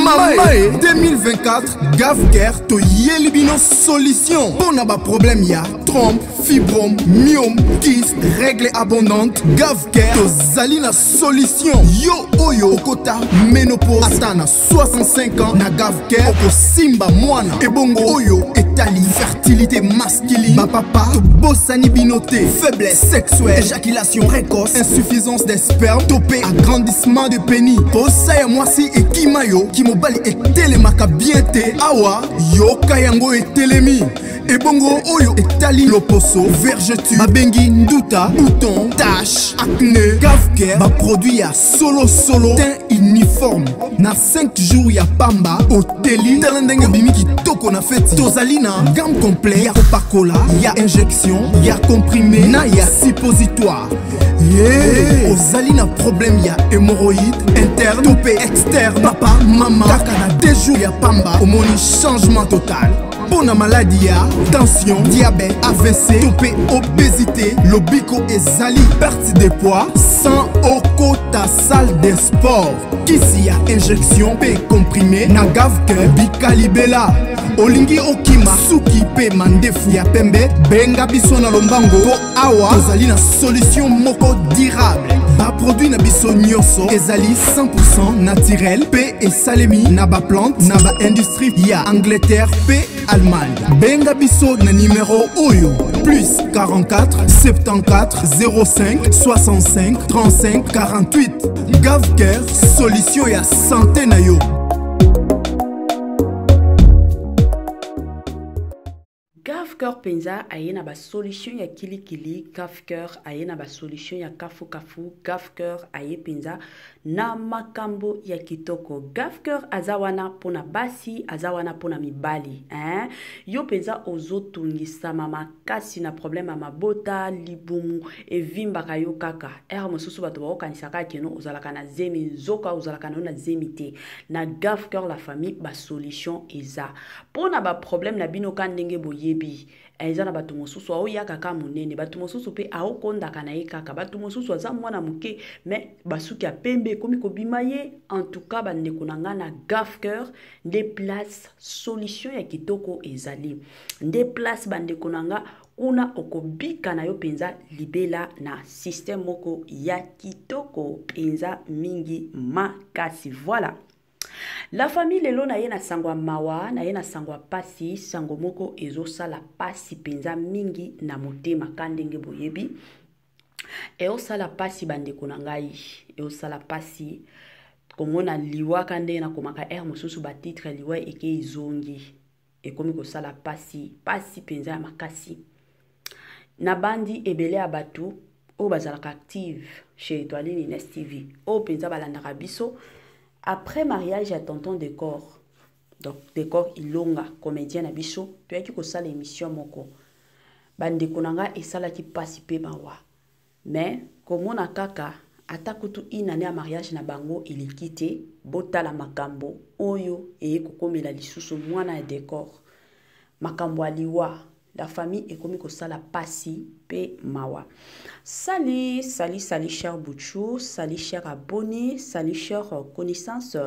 Mama e 2024 Gavcare toyeli bino solution mpo na baproblème ya trompe, fibrome, myome, kyste, règle abondante. Gavcare tozali na solution. Yo oyo okota ménopause ata na 65 ans, na Gavcare okosimba mwana. Ebongo oyo etali fertilité masculine, bapapa tobosani bino te. Faiblesse sexuelle, éjaculation précoce, insuffisance des sperme to mpe agrandissement de pénis, posa ya mwasi ekima yo, kimobali etelemaka bien te, awa yoka yango etelemi. Ebongo oyo etali loposo, vergeture babengi nduta, bouton, tache, acné, Gavcare baproduit ya solosolo, teint uniforme na 5 jours ya pamba oteli. Tala ndenge obimi kitoko na feti. Tozali na gamme complet ya kopakola, ya injection, ya comprimé na ya suppositoire. Yeah. Ozali na problème ya hémorroïde interne to mpe externe, papa, mama, kaka na 2 jours ya pamba omoni changement total. Mpo na maladi ya tension, diabète, AVC to mpe obésité, lobiko ezali, perte de poids sans okota salle de sport. Kisi ya injection mpe comprimé na Gavcare bikalibela. Olingi okima suki mpe mandefu ya pembe, benga biso na lombango mpo awa tozali na solution moko durable. Baproduit na biso nyonso ezali 100% naturel mpe esalemi na baplante na baindustrie ya Angleterre mpe Allemagne. Benga biso na nimero oyo: plus 44 74 05 65 35 48. Gavcare, solution ya santé na yo. Gavcare mpenza aye na basolution ya kilikili. Gavcare aye na basolution ya kafukafu. Gavcare aye mpenza na makambo ya kitoko. Gavcare aza wana mpona basi, aza wana mpona mibali, hein? Yo mpenza ozotungisama makasi na problème ya mabota, libumu evimbaka yo kaka ere mosusu, bato bakokanisaka keno ozalaka na zemi, nzoka ozalaka na yo na zemi te. Na Gavcare, la famille, basolution eza mpo na baproblème na bino. Ka ndenge boyebi, eza na bato mosusu aoyaka kaka monene, bato mosusu mpe aokondaka na ye kaka, bato mosusu aza mwana moke mais basuki ya pembe ekomi kobima ye. En tout cas, bandeko na ngai, na Gavcare nde place solution ya kitoko ezali, nde place, bandeko na nga, kuna okobika na yo mpenza libela na système moko ya kitoko mpenza mingi makasi. Voilà, la famille, lelo na ye na sango ya mawa, na ye na sango ya pasi, sango moko ezosala pasi mpenza mingi na motema. Ka ndenge boyebi, eosala pasi, bandeko na ngai, eosala pasi komona liwa. Ka ndenge nakomaka aire mosusu, batitre liwa eke ezongi, ekomi kosala pasi, pasi mpenza ya makasi. Nabandi ebele ya bato oyo bazalaka active chez Etoiline Ines TV, oyo mpenza balandaka biso après mariage ya tonton Décor, donc Décor Ilonga, comédien na biso. Toyaki kosala émission moko, bandeko na ngai, esalaki mpasi mpe mawa. Mais komona kaka ata kutu inane ya mariage na bango eleki te, botala makambo oyo eye kokomela lisusu mwana ya Décor, makambo ya liwa. La famille, ekomi kosala pasi mpe mawa. Sali sali sali, cher Bouchou, sali cher abonné, sali cher connaissance,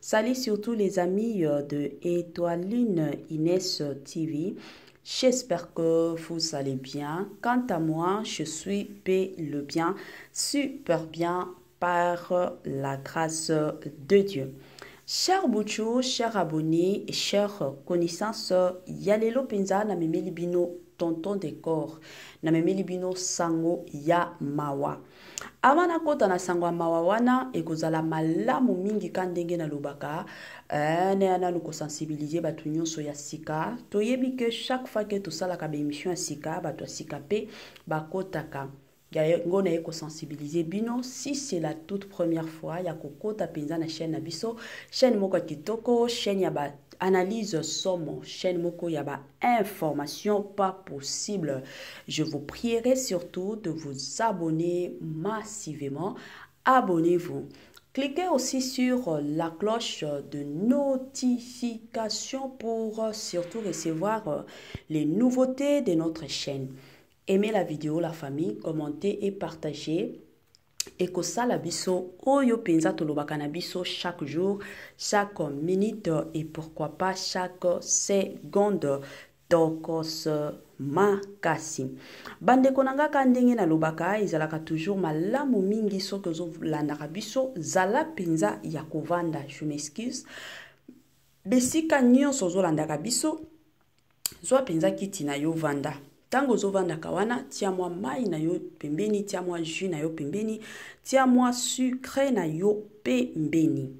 sali surtout les amis de Étoiline Inès TV. J'espère que vous allez bien. Quant à moi, je suis le bien, super bien par la grâce de Dieu. Cher Bouchou, cher abonné et chers connaissances, ya lelo penza na memeli bino tonton Décor, na memeli bino sango ya mawa. Avant nakota na sango ya mawa wana, ekozala malamu mingi ka ndenge nalobaka, na nanu kosensibiliser bato nyonso ya sika. Toyebi ke chaque fois ke tosalaka baémission ya sika, bato ya sika mpe bakotaka. Yango naye kosensibiliser bino, si c'est la toute première fois ya kokota mpenza na chaîne na biso, chaîne moko ya kitoko, chaîne ya ba analyse somo, chaîne moko ya ba information pas possible, je vous prierai surtout de vous abonner massivement. Abonnez-vous. Cliquez aussi sur la cloche de notification pour surtout recevoir les nouveautés de notre chaîne. Aimez la vidéo, la famille, commentez et partagez. Ekosala biso oyo mpenza tolobaka na biso chaque jour, chaque minute et pourquoi pas chaque seconde. Tokos makasi. Bandeko na nga, ka ndenge nalobaka, ezalaka toujours malamu mingi soki ozolandaka biso, zala mpenza ya kovanda. Je m'excuse, bisika nyonso ozolandaka biso, zwa mpenza kiti na yo, vanda. Ntango ozovandaka wana, tia mwa mai na yo pembeni, tia mwa jus na yo pembeni, tia mwa sucre na yo pembeni.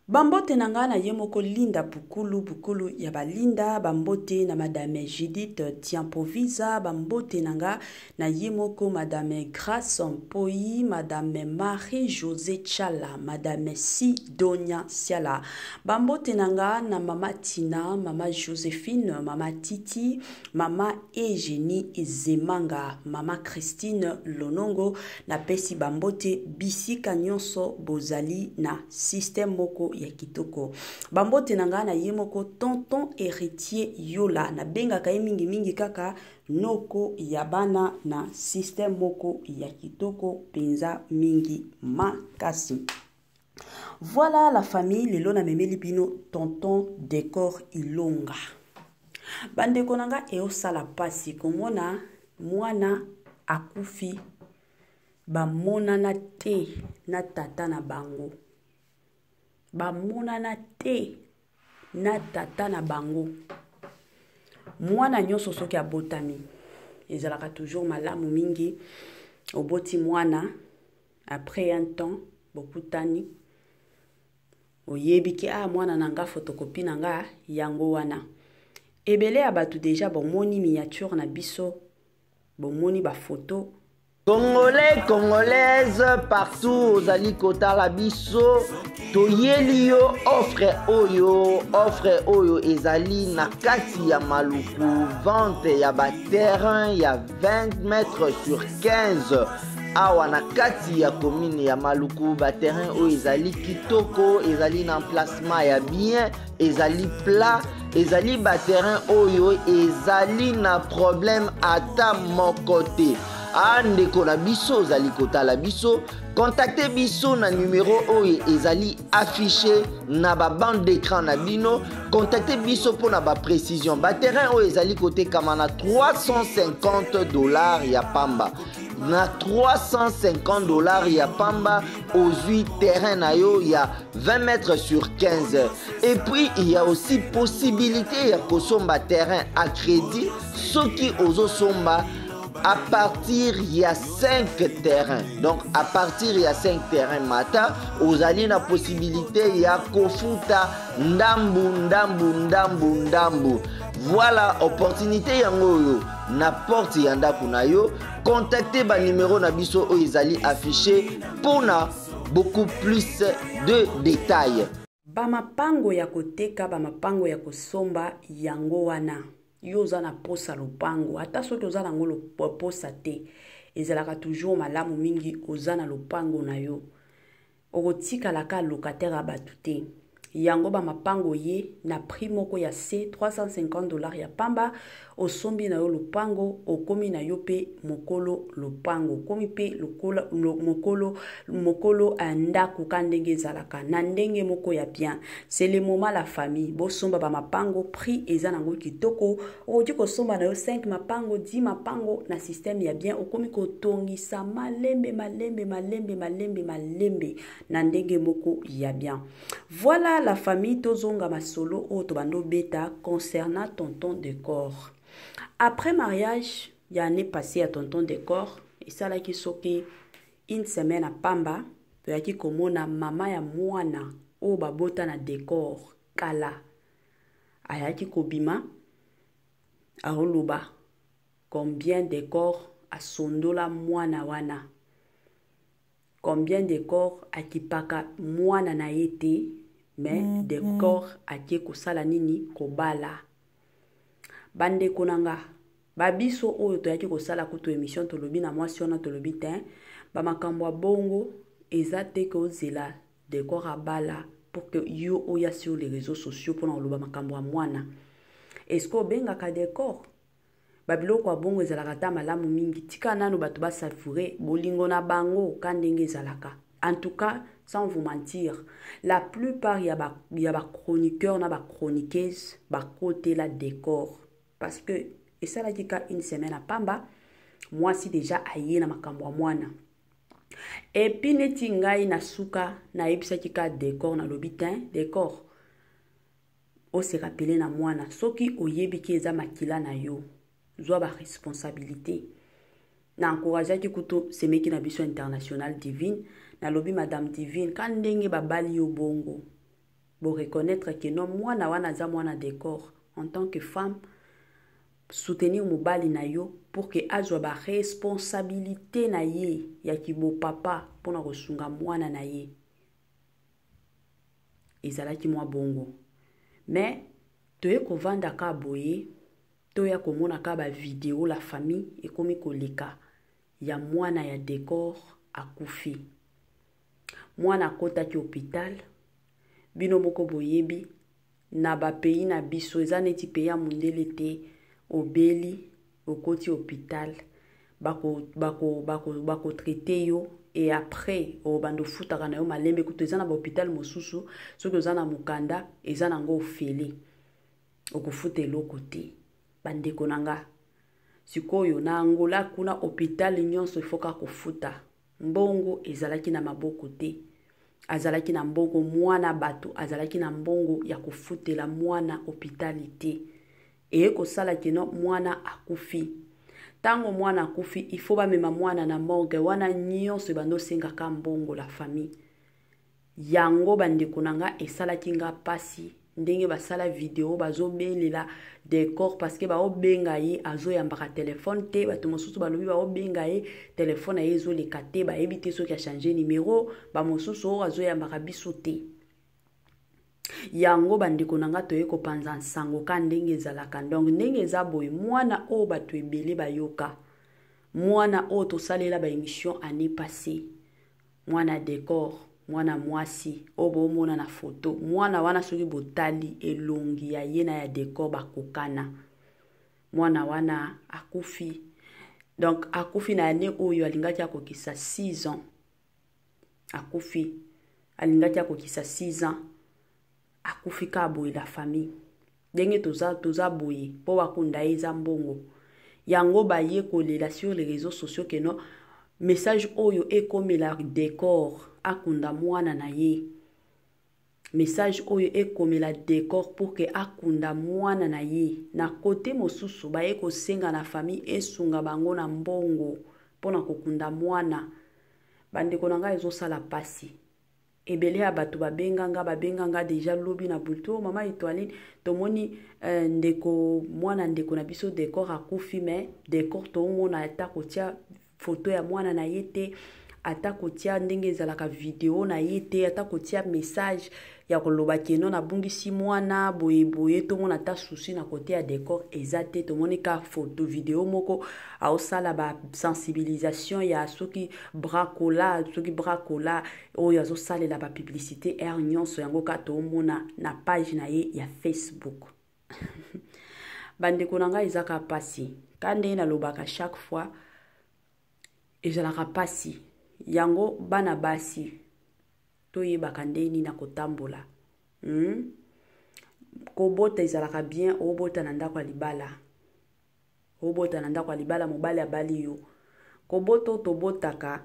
Bambote na ngai na ye moko Linda Bukulu, Bukulu ya balinda. Bambote na Madame Judith Tiampovisa. Bambote na nga na ye moko Madame Grace Mpoi, Madame Marie José Chala, Madame Sidonia Siala. Bambote na nga na Mama Tina, Mama Joséphine, Mama Titi, Mama Eugénie Zemanga, Mama Christine Lonongo. Napesi bambote bisika nyonso bozali na système moko ya kitoko. Bambote na ngai na ye moko Tonton Héritier Yola, nabengaka ye mingimingi kaka noko ya bana, na système moko ya kitoko mpenza mingi makasi. Voilà la famille, lelo namemeli bino Tonton Décor Ilonga. Bandeko na nga, eosala mpasi komona mwana akufi, bamonana te na tata na bango, bamonana te na tata na bango. Mwana nyonso soki abotami, ezalaka toujours malamu mingi oboti mwana, après un temps bokutani, oyebi ke ah, mwana na nga, photocopie na nga yango wana. Ebele ya bato deja bomoni miniature na biso, bomoni bafoto. Congolais, Congolaise, partout ozali kotala biso, toyeli yo offre oyo. Offre oyo ezali na kati ya Maluku, vente ya baterrain ya 20 mètres sur 15 awa na kati ya commune ya Maluku. Baterrain oyo ezali kitoko, ezali na emplacement ya bien, ezali plat, ezali baterrain oyo ezali na problème ata moko te. A ndeko na biso ozali kotala biso, contacte biso na numero oyo ezali affiché na babande d'écran na bino. Contacte biso mpona baprécision. Baterrain oyo ezali kotekama na 350 $ ya pamba. Na 350 $ ya pamba, ozwi terrain na yo ya 20 mètres sur 15. Et puis il y a aussi possibilité ya kosomba terrain à crédit soki ozosomba à partir ya 5 terrains. Donc à partir ya 5 terrains mata, ozali na possibilité ya kofuta ndambu ndambu ndambu ndambu. Voilà opportunité yango oyo na porte ya ndako na yo. Contacte banumero na biso oyo ezali affiché mpona beaucoup plus de détails. Bamapango ya koteka, bamapango ya kosomba yango wana. Yo oza na posa lopango, ata soki oza nango posa te, ezalaka toujours malamu mingi oza na lopango na yo, okotikalaka locataire ya bato te. Yango bamapango ye na prix moko ya se 350 $ ya pamba, osombi na yo lopango, okomi na yo mpe mokolo lopango, okomi mpe mokolo mokolo ndako ka ndenge ezalaka na ndenge moko ya bien. C'est le moment, la famille, bosomba bamapango, prix eza nango kitoko. Okoki kosomba na yo 5 mapango, 10 mapango na système ya bien, okomi kotongisa malembe malembe malembe malembe malembe na ndenge moko ya bien. Voilà la famille, tozonga masolo oyo tobanda obeta concernant Tonton Décor. Après mariage ya année passée ya Tonton Décor, esalaki soki une semaine apamba, toyaki komona mama ya mwana oyo babota na Décor kala, ayaki kobima, aoloba combien Décor asondola mwana wana, combien Décor akipaka mwana na ye te. Mais Décor atie kosala nini? Kobala. Bandeko na nga, babiso oyo toyaki kosala kutu émission, tolobi na mwasi wana, tolobi te bamakambo ya bongo eza te ke ozela Décor abala pour que yo oya sur les réseaux sociaux mpona koloba makambo ya mwana. Est-ce que obengaka Décor? Babiloko ya bongo ezalaka ata malamu mingi. Tika nanu bato basavoure bolingo na bango ka ndenge ezalaka. En tout cas, sans vous mentir, la plupart ya ba, ya ba chroniqueur na ba chroniqueuse bakotela décor parce que esalaki ka une semaine à pamba, mwasi déjà aye na makambo ya mwana. Et puis neti ngai na suka nayebisaki ka décor, nalobi tin décor ose rappeler na mwana, soki oyebi ki eza makila na yo, zwa ba responsabilité. Na encourageaki kutu semeki na biso international Divine, nalobi madame Divine, ka ndenge babali yo bongo, bo reconnaître que non, mwana wana aza mwana décor. En tant que femme, soutenir mobali na yo pour que azwa ba responsabilité na ye ya kibopapa mpona kosunga mwana na ye. Ezalaki mwa bongo, mais toye kovanda ka boye, toya komona ka ba video, la famille, ekomi koleka ya mwana ya décor akufi. Mwana akotaki hôpital. Bino moko boyebi na bapays na biso eza neti pays ya mondele te. Obeli, okoti hôpital, bakotraite bako, bako, bako yo et après obanda ofutaka na yo malembe. Kutu eza na bahôpital mosusu, soki oza na mokanda, eza nango ofele, okofuta eloko te. Bandeko na nga, sikoyo na Angola kuna, hôpital nyonso efoka kofuta. Mbongo ezalaki na maboko te. Azalaki na mbongo, mwana bato azalaki na mbongo ya kofutela mwana hôpital te. Eye kosala keno mwana akufi. Ntango mwana akufi, il faut bamema mwana na morgue. Wana nyonso ebanda osengaka mbongo, la famille. Yango bandeko na nga, esalaki nga mpasi ndenge basala video bazobelela décor, parce que baobenga ye, azoyambaka telefone te. Bato mosusu balobi baobenga ye, telefone na ye ezoleka te, bayebi te soki achange numero. Bamosusu oyo azoyambaka biso te. Yango bandeko na nga, toye kopanza nsango ka ndenge ezalaka. Donc ndenge eza boye, mwana oyo bato ebele bayoka, mwana oyo tosalela baémission année passée, mwana décor, mwana mwasi oyo boomona na foto, mwana wana soki botali elongi ya ye na ya décor bakokana. Mwana wana akufi. Donc akufi na année oyo alingaki akokisa 6 ans. Akufi, alingaki akokisa 6 ans, akufi ka boye, la famille. Ndenge toza, toza boye mpo bakunda ye eza mbongo. Yango baye kolela sur les réseaux sociaux ke no message oyo ekomela décor, akunda mwana na ye. Message oyo ekomela décor pour ke akunda mwana na ye. Na kote mosusu, baye kosenga na famille esunga bango na mbongo mpona kokunda mwana. Bandeko na ngai, ezosala mpasi. Ebele ya bato babenganga, babenganga déjà lobi na butu: "Mama Etoiline, tomoni ndeko, mwana ndeko na biso décor akufi, mais décor toomona ata kotia foto ya mwana na ye te, ata kotia ndenge ezalaka video na ye te, ata kotia message ya koloba keno nabungisi mwana boyeboye." Tomona ata souci na kote ya décor eza te. Tomoni ka foto, video moko aosala basensibilisation ya soki bracola, soki bracola oyo azosalela bapublicité aire nyonso. Yango ka toomona na page na ye ya Facebook. Bandeko na ngai, ezaka mpasi ka ndenge nalobaka chaque fois, ezalaka mpasi. Yango bana basi, toyebaka ndenge nini na kotambola. Kobota ezalaka bien, obota na ndako ya libala, obota na ndako ya libala, mobali abali yo. Kobota oyo tobotaka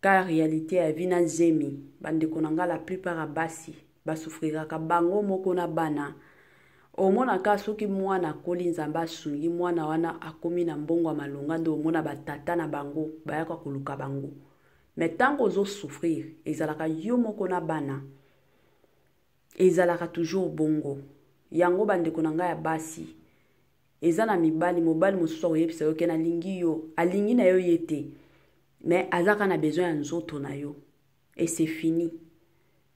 ka réalité ya vie na zemi, bandeko na nga, la plupart ya basi basufriraka bango moko na bana. Omonaka soki mwana akoli, Nzambe asungi, mwana wana akomi na mbongo ya malonga, nde omona batata na bango bayaka koluka bango. Mais ntango ozosouffrir, ezalaka yo moko na bana, ezalaka toujours bongo. Yango bandeko na ngai ya basi, eza na mibali, mobali mosusu akoyebisa yo ke nalingi yo, alingi na yo ye te, mais aza kaka na besoin ya nzoto na yo et c'est fini.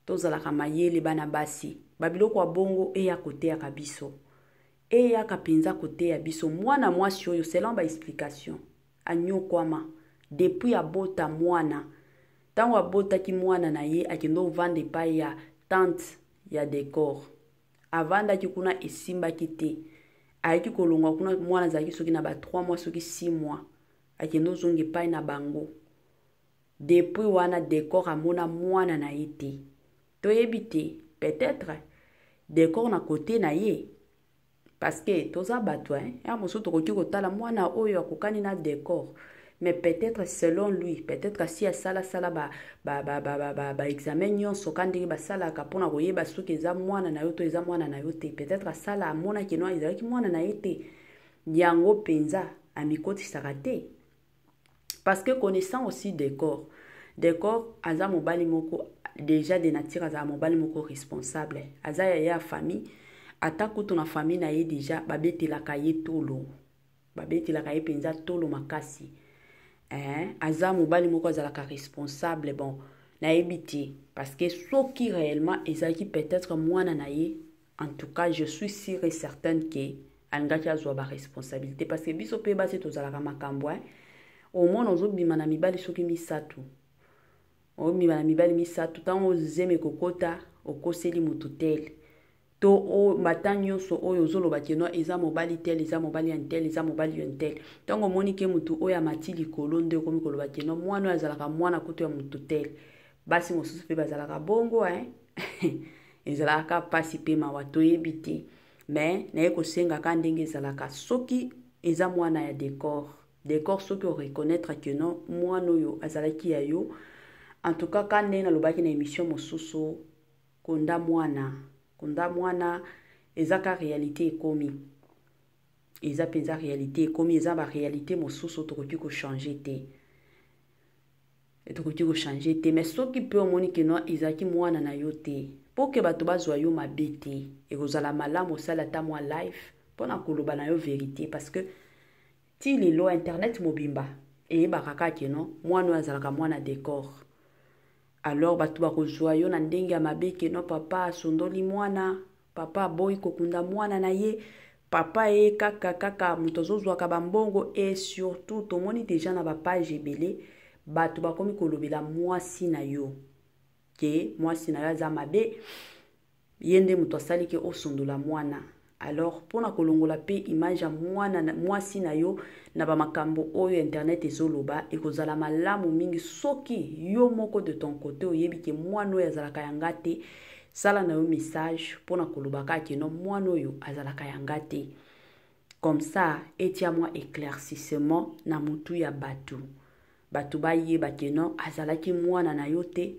Tozalaka mayele, bana basi. Babiloko ya bongo eya koteyaka biso, eyaka mpenza koteya biso. Mwana mwasi oyo, selon baexplication, anyokwama depuis abota mwana. Ntango abotaki mwana na ye, akende ovanda epai ya tante ya décor. Avandaki kuna, esimbaki te. Ayaki kolongwa kuna, mwana azalaki soki na ba 3 mois, soki 6 mois, akende ozonga epai na bango. Depuis wana Decor amona mwana na ye te. Toyebi te, peut-être Decor na kote na ye, parce que toza bato, hein, ya mosusu tokoki kotala mwana oyo akokani na Decor, mais peut-être selon lui, peut-être asi asalasala ba, ba, ba, ba, ba, ba, ba examen nyonso ka ndenge basalaka mpona koyeba soki eza mwana na yo to eza mwana na yo te. Peut-être asala, amonaki no ezalaki mwana na ye te. Yango mpenza amikotisaka te, parce que connaissant aussi Décor, Décor aza mobali moko déjà de nature, azala mobali moko responsable, aza yaya ya famille. Ata kutu na famille na ye déjà babetelaka ye tolo, babetelaka ye mpenza tolo makasi, eh? Aza mobali moko azalaka responsable. Bon, nayebi te, parce que soki réellement ezalaki peut-être mwana na ye, en tout cas je suis sûre et certaine que alingaki azwa baresponsabilité, parce que biso mpe basi tozalaka makambo, eh? Omona ozobima na mibali soki misato, obima na mibali misato, ntango ozeme kokota, okoseli motu tel to o mata nyonso oyo ozoloba que no eza mobali tel, eza mobali ya tel, eza mobali ya tel. Ntango omoni ke motu oyo amati likolo, nde okomi koloba que no mwana oyo azalaka mwana kutu ya motu tel. Basi mosusu mpe bazalaka bongo, hein? Ezalaka mpasi mpe mawa, toyebi te. Mais naye kosengaka ndenge ezalaka, soki eza mwana ya Décor, Décor, soki oreconnaître que non, mwana oyo azalaki ya yo, en tout cas ka ndenge nalobaki na émission mosusu, konda mwana, konda mwana. Eza ka réalité ekomi, eza mpenza réalité ekomi, eza baréalité mosusu tokoki kochange te, tokoki kochange te. Mais soki mpe omoni que no ezalaki mwana na yo te, mpo ke bato bazwa yo mabe te, ekozala malamu osala ata mwa live mpona koloba na yo vérité, parce que ti lelo internet mobimba eyebaka kaka que no mwana oyo azalaka mwana Décor. Alors bato bakozwa yo na ndenge ya mabe que no papa asondoli mwana, papa aboyi kokunda mwana na ye, papa ye kaka kaka moto azozwaka bambongo. Et surtout tomoni déjà na bapage ebele bato bakomi kolobela mwasi na yo, ke mwasi na yo aza mabe, ye nde moto asali ke osundola mwana. Alors mpona kolongola mpe image ya mwana mwasi na yo na bamakambo oyo internet ezoloba, ekozala malamu mingi soki yo moko de ton côté oyebi ke mwana oyo azalaka yanga te, sala na yo message mpona koloba kaka que no mwana oyo azalaka yanga te. Comme ça etia mwa éclaircissement na mutu ya bato, bato bayeba que no azalaki mwana na yo te.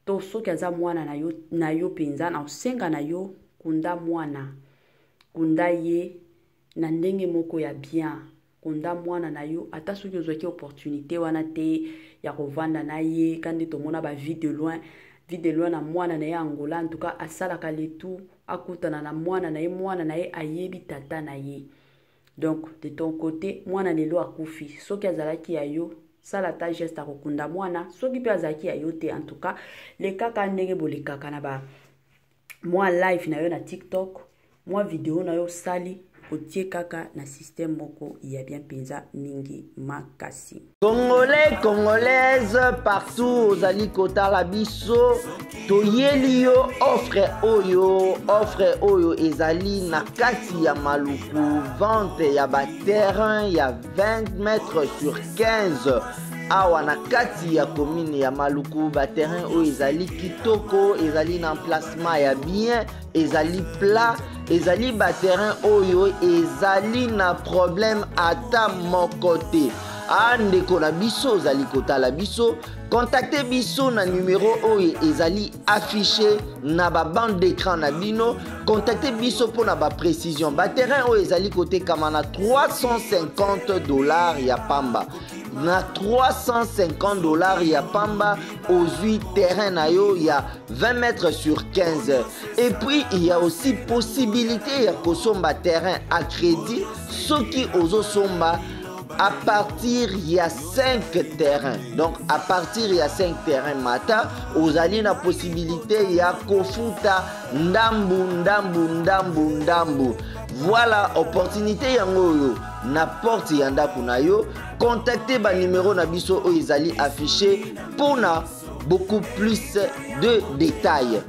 To soki aza mwana na yo, na yo mpenza, na osenga na yo, kunda mwana, kunda ye na ndenge moko ya bien. Kunda mwana na yo, ata soki ozwaki opportunité wana te ya kovanda na ye, ka nde tomona ba Vie de Loin, Vie de Loin na mwana na ye Angola. En tout cas asalaka letu akutana na mwana na ye, mwana na ye ayebi tata na ye. Donc de ton côté, mwana lelo akufi, soki azalaki ya yo, sala ata geste akokunda mwana. Soki mpe azalaki ya yo te, en tout cas lekaka ndenge bolekaka na ba mwa live na yo na TikTok, mwa video na yo osali, otie kaka na système moko ya bien mpenza mingi makasi. Congolais, Congolaise partout ozali kotala biso, toyeli yo offre oyo. Offre oyo ezali na kati ya Maluku, vente ya baterrain ya 20 mètres sur 15 awa na kati ya commune ya Maluku. Baterrain oyo ezali kitoko, ezali na emplacement ya bien, ezali plat, ezali baterrain oyo ezali na problème ata moko te. A ndeko na biso ozali kotala biso, contacte biso na numero oyo ezali affiché na babande d'écran na bino. Contacte biso mpona baprécision. Baterrain oyo ezali kotekama na 350 $ ya pamba. Na 350 $ ya pamba, ozwi terrain na yo ya 20 mètres sur 15. Et puis il y a aussi possibilité ya kosomba terrain à crédit soki ozosomba à partir ya 5 terrains. Donc à partir ya 5 terrains mata, ozali na possibilité ya kofuta ndambu ndambu ndambu ndambu. Voilà opportunité yango oyo na porte ya ndako na yo. Contacte banumero na biso oyo ezali affiché mpona beaucoup plus de détails.